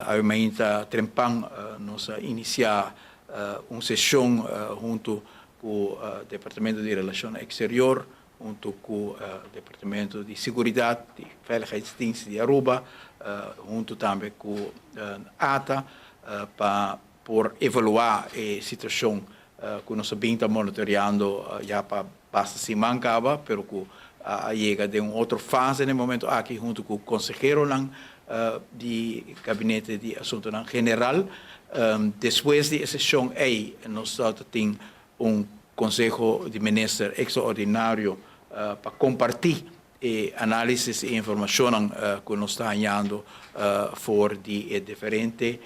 Awe mainta trempan nos a inicia un sesion hunto cu Departamento di Relacion Exterior, hunto cu Departamento di Seguridad, di Veiligheidsdienst di Aruba, hunto tambe cu ATA, pa por evalua e situacion cu nos a bin ta monitoreando ya pa basta siman caba, pero cu a yega den un otro fase na e momento aki hunto cu conseheronan di Gabinete di Asuntonan General. Despues di e sesion ey nos ta tin un Conseho di Minister extraordinario pa comparti e análisis i informashonnan ku nos ta hañando for di e diferente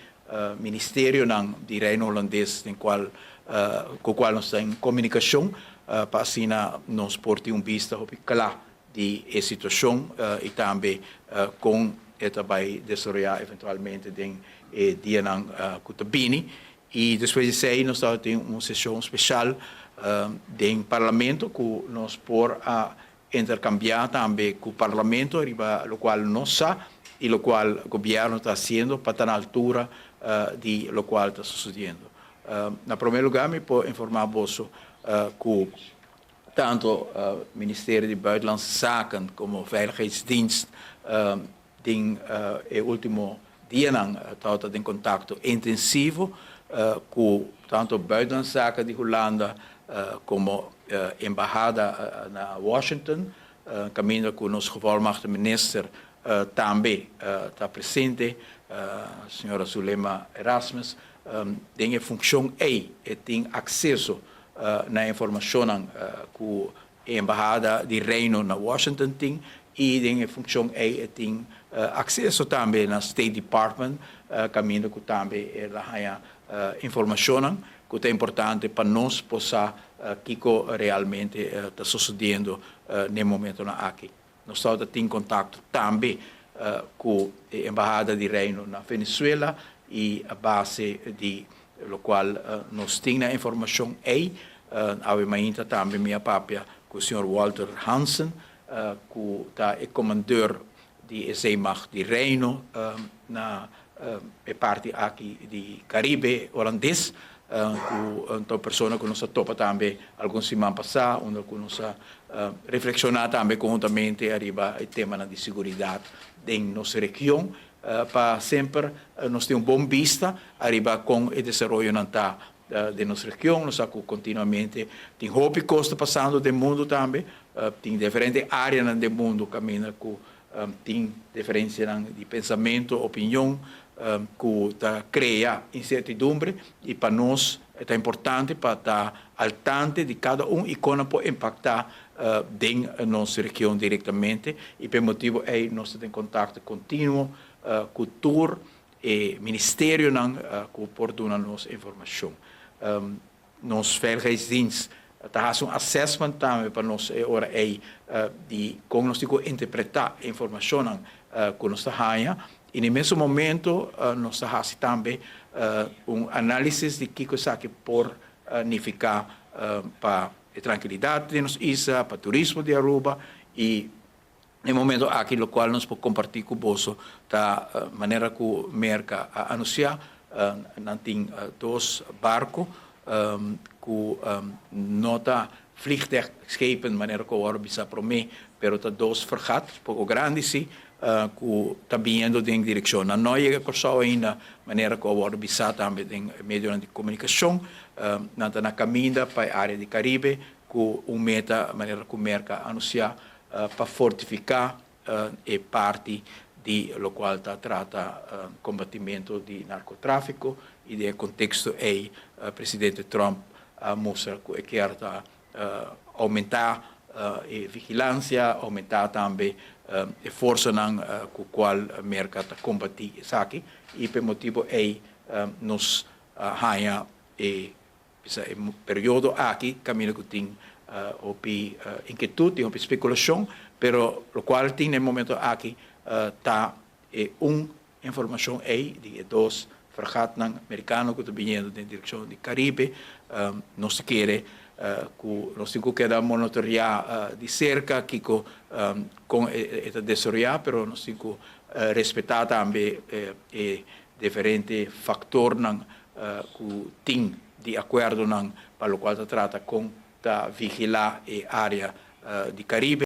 ministerionan di Reino Hulandes den kual ku kual nos ta en komunikashon pa asina nos por tin un bista hopi kla di e situashon i tambe kon e ta bai desaroyá eventualmente den e dianan ku ta bini. I despues di esei nos tabatin un seshon speshal den Parlamento ku nos por a intercambia tambe cu Parlamento riba locual nos sa y locual Gobierno ta haciendo pa ta na altura di locual ta sucediendo. Na prome lugar mi por informa boso cu tanto Ministerio di Buitenlandse Zaken como Veiligheidsdienst den e ultimo dianan tabata den contacto intensivo cu tanto Buitenlandse Zaken di Hulanda como Embahada na Washington, caminda cu nos Gevolmachtigde Minister tambe ta presente, Señora Zulema Erasmus. Den e funcion ey e tin acceso na informacionnan cu E embahada di Reino na Washington tin i den e funcion ei e tin acceso tambe na State Department caminda cu tambe e la haña informacionnan cu ta importante pa nos por sa kico realmente ta sucediendo n'e momentonan aki. Nos tabata tin contacto tambe cu e embahada di Reino na Venezuela y a base di locual nos tin na informacion ey, awe mainta tambe mi a papia cu señor Walter Hansen cu ta e comandeur di e zeemacht di Reino na e parti aki di Caribe Holandes, cu ta un persona cu nos a topa tambe algun siman pasa unda cu nos a reflexiona tambe conhuntamente ariba e temanan di seguridad den nos region pa semper nos tin un bon bista ariba con e desaroyonan ta den nos region. Nos sa cu continuamente tin hopi cos ta pasando den mundo tambe, tin diferente areanan den mundo caminda cu tin diferencianan di pensamento, opinion cu ta crea incertidumbre y pa nos ta importante pa ta al tante di cada un y con nan por impacta den nos region directamente y p'e motibo ey nos ta den contacto continuo cu tur e ministerionan cu por duna nos informacion. Nos Veiligheidsdienst ta haci un assessment tambe pa nos e ora ey di con nos tin cu interpreta e informacionnan cu nos ta haya y na e mesun momento nos ta haci tambe un analisis di kico esaki por nifica pa e trankilidad di nos isla, pa turismo di Aruba y E momento aki locual nos por comparti cu boso ta manera cu Merca a anuncia, nan tin dos barco cu no ta vliegdekschepen manera cu a worde bisa prome, pero ta dos fregat, poco grandi si, cu ta biniendo den direccion. Nan no a yega Corsou ainda manera cu a worde bisa tambe den medionan di comunicacion. Nan ta na caminda pa e area di Caribe cu un meta manera cu Merca a anuncia pa fortifiká e parti di lokual ta trata kombatimentu di narkotráfiko i den e konteksto ei presidente Trump a mustra ku e kier ta oumentá e vigilansia, oumentá tambe e forsanan ku kual Merka ta kombatí esaki i pa e motibu ei nos a haña e Bisa e periodo aki caminda cu tin hopi inquietud, tin hopi speculacion, pero locual tin na e momento aki ta e un informacion ey di e dos fregatnan Mericano cu ta biniendo den direccion di Caribe. Nos ta kere cu nos tin cu keda monitorea di cerca kico con e ta desaroya, pero nos tin cu respeta tambe e. Diferente factornan cu tin di acuerdonan pa locual ta trata con ta vigila e area di Caribe.